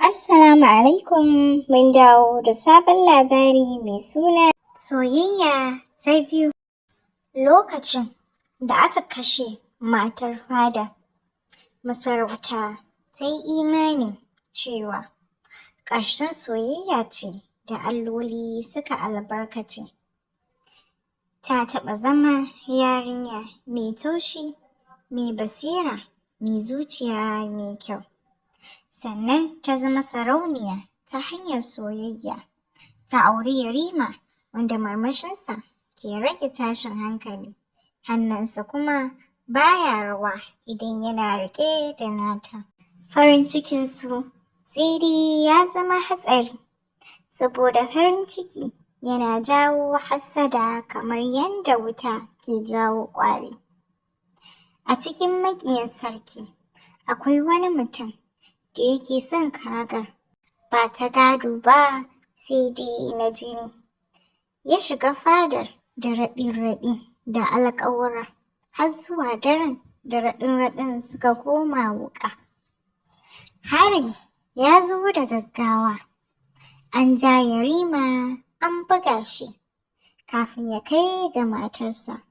Assalamu alaikum, mun dawo da sabon labari mai suna Soyayya ta biyu. Lokacin da aka kashe matar fada, masarauta ta yi imani cewa ƙarshen soyayya ce da alloli suka albarkace. Ta taɓa zama yarinya mai taushi, mai basira, mai zuciya mai kyau. Sannan ta zama sarauniya ta hanyar soyayya. Ta auri Yarima wanda murmushinsa ke rage tashin hankali, hannunsa kuma baya rawa idan yana riƙe da nata. Farin cikinsu sai dai ya zama hatsari, saboda farin ciki yana jawo hassada kamar yadda wuta ke jawo ƙwari. A cikin maƙiyan sarki akwai wani mutum da yake son karagar, ba ta gado ba, sai dai na jini. Ya shiga fadar da raɗin-raɗi da alƙawura har zuwa daren da raɗin-raɗin suka koma wuƙa. Harin ya zo da gaggawa, an ja Yarima an buga shi kafin ya kai ga matarsa.